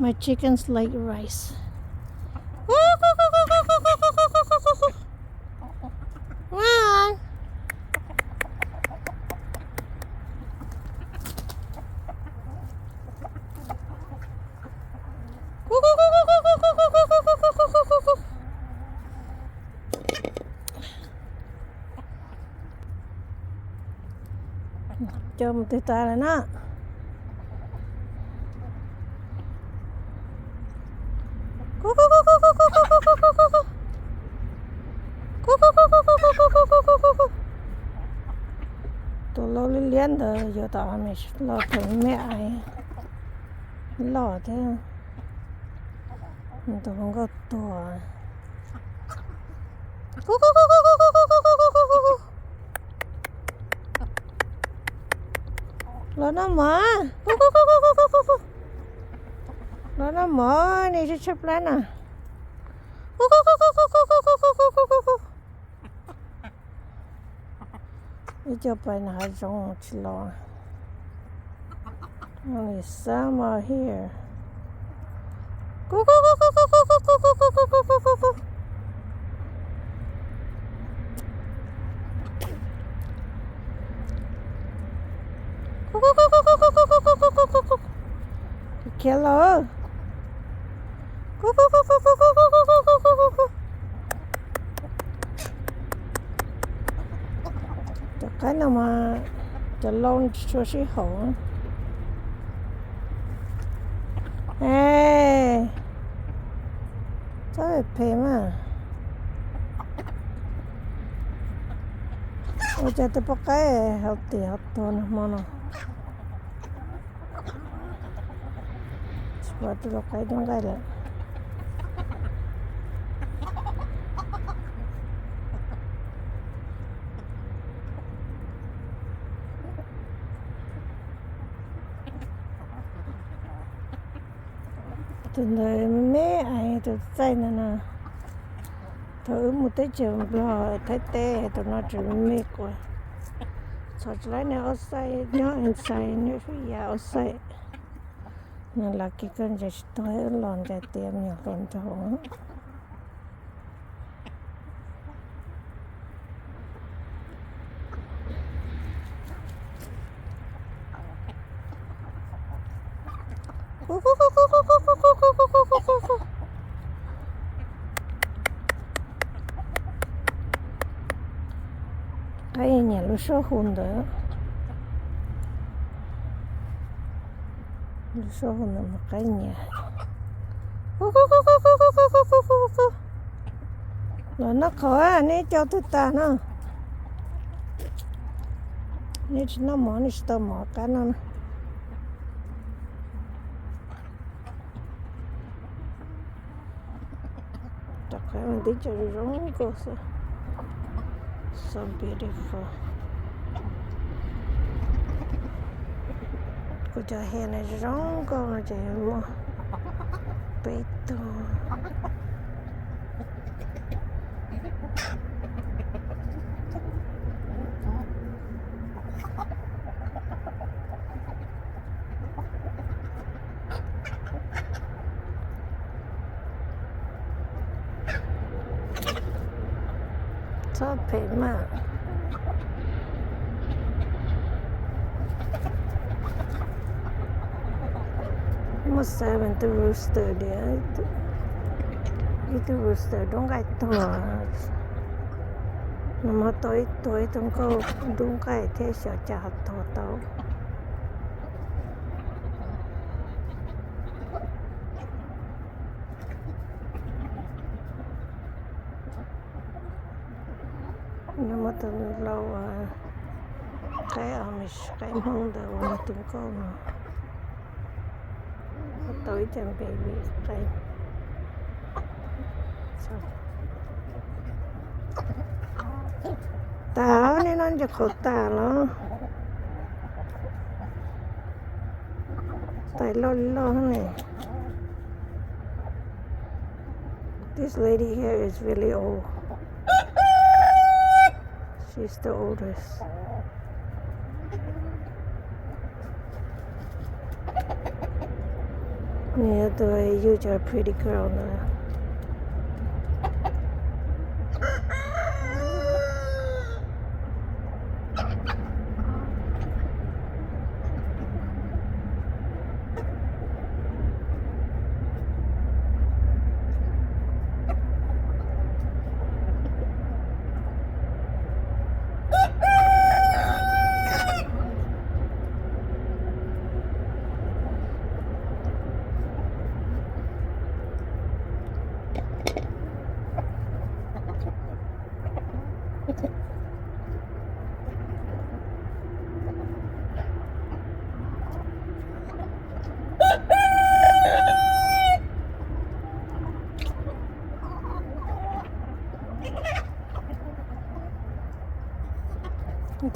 My chickens like rice. Coj mus twg tas lawm na? Tus laus liab liab ntawd yog tom me los pem me ais loj thiab. Tus hluas nkauj tuag. Los noj mov. Los noj mov, nej tshaib tshaib plab na. Ib co pais nram hav zoov tsis los. Only some are here. Khiav los. Cov qaib no mas cov laus tsis tshua sib haum. Txhob phem mas. Ua cas tus poj qaib hauv tis hauv tuag no hmo no? Tsis pom tus lau qaib nyob nqaij lawm. Tus ntawd me me ais tus txaij ntawd no. Thaum wb mus teb chaws Nplog Thaib teb tus no tseem me me kuv. Txhom tsis laib nws outside, nyob inside nws fwj yam outside. Nws lam kiag koj ntsia tsis tau, los ntsia tias me nyuam hluas nraug. Qaib nyiam lub suab hu ntawd. Lub suab hu ntawd mas qaib nyiam. Los noj qhauv, neb coj twg tas no? Neb tsis noj mov, neb tsis tau mov qab no na. Rov qab mus teb chaws zoo zoo nkauj xwb. So beautiful. Kuv cov hair no zoo nkauj no ces muaj peb tug. Txhob phem maj. Muaj seven tug rooster tiag, ib tug rooster dub nqaij tuag. Nws muab tau ib tug, ib tug nkauj dub nqaij thiab xyov cas ho tuag tau. Nws muab tus lau qaib Amish, qaib Hmoob ntawd ua nws tus nkauj no. Tau ib co baby qaib. Tas, nej noj ntsis qhauv tas los? Tais loj li loj ne. This lady here is really old. She's the oldest. Nws yog tus yug cov pretty girl ntawd.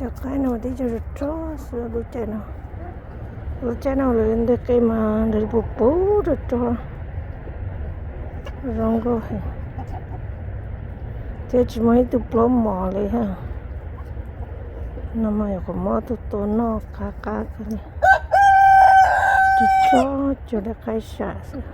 Cov qaib no mas tib co rog rog xwb lub caij no. Lub caij no lawv nteg qe mas lawv puv puv rog rog, zoo nkauj heev. Thiab tsis muaj ib tug plaub mos li thiab. No mas nyuam qhuav muab tus tua noj qab qab kawg li. Rog rog cuag li qaib sam xwb.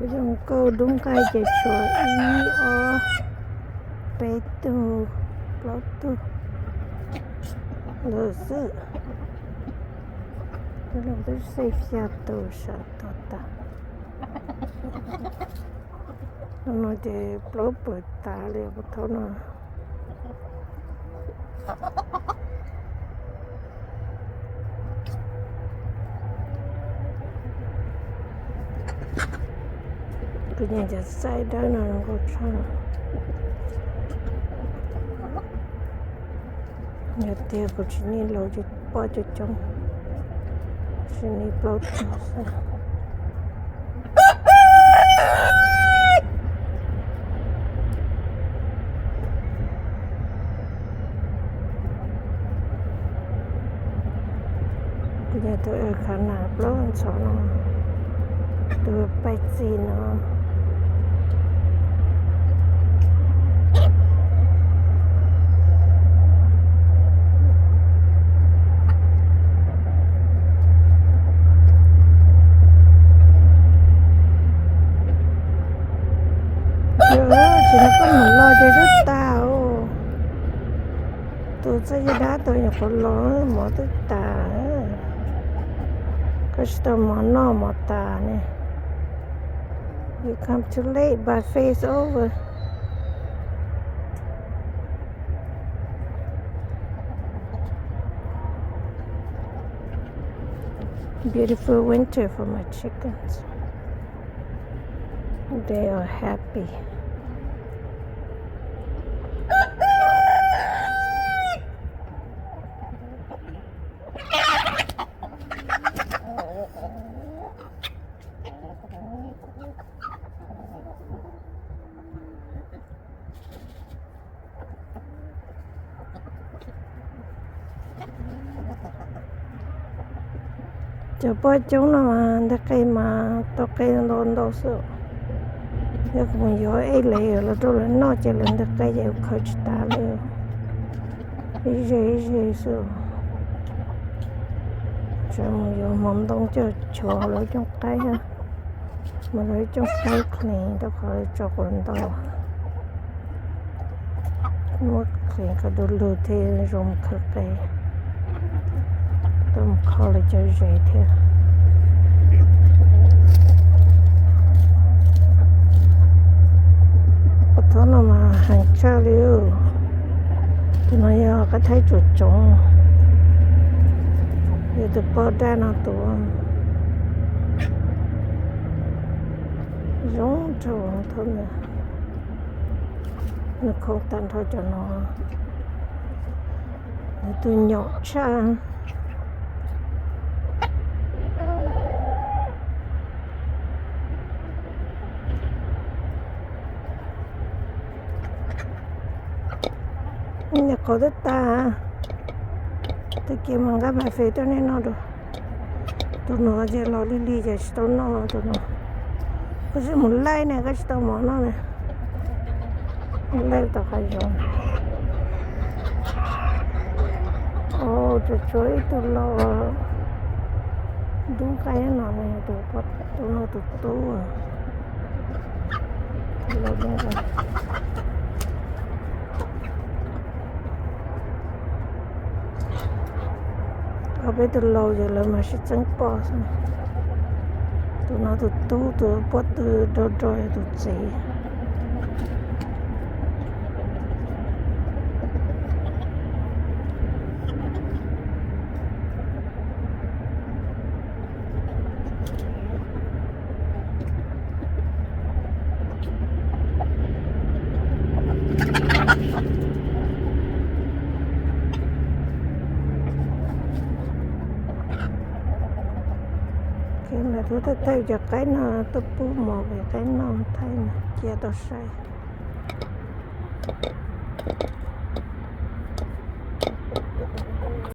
Kuv cov nkauj dub nqaij ces tshuav ib ob peb tug plaub tug ntawd xwb. Twb xya tus sawv tuag tas. No ces plaub pawg tas li puag thaum no. Kuv nyiam cov txaij dawb no zoo nkauj tshaj. Yog tias kuv tsis niaj laus ces poj coob coob, tsis niaj plaub tug xwb. Kuv nyiam tus Araucana plaub ntxhov no, tus paib txi no. Yog tsis no koj mus los ces twb tas os. Tus txawj yog dab tus nyuam qhuav los mov twb tas. Koj tsis tau mov noj mov tas ne. You come too late, buffet is over. Beautiful winter for my chickens. They are happy. Cov pob coob no mas ntawm qe mas tau qe ntau ntau xwb. Yog kuv mus yuav ej lev los rau lawv noj ces lawv ntawm qe ces kuv khaws tsis tas li. Ib ze ib ze xwb. Tsam mus yuav hmoov ntoo coj tshuav lawv cooj qaib, mas lawv cooj qaib clean rau qhov lawv tso quav ntau. Muab clean kom du lug thiaj zoo mus khaws qe. Tau mus kho lawv cov zes thiab. Qhov tod no mas heev tshaj li. Tus no yog qab thaib tsoom tsoov. Yog tus poj daj no tus zoo nraug thaum ntawd. Nws khoo tag nrho cov no. Nws tus nyom tshaj. Nyuam qhuav twb tas. Tus kiag mas nqa mas fes tuaj nej noj dua. Tus no ces los lig lig ces tsis tau noj tus no. Koj sim mus laij ne, koj tsis tau mov noj ne. Laij tau qhov zoo. Os, tsuas tshuav ib tug laus dub qaib no ne, tus no tus tub. Ob peb tug laus ces lawv mas sib txeeb poj xwb. Tus no tus tub, tus pob tw do do yog tus txiv. Ces lawv twb thaij thaij cov qaib no tuaj pub mov es qaib noj thaij no cia tau saib.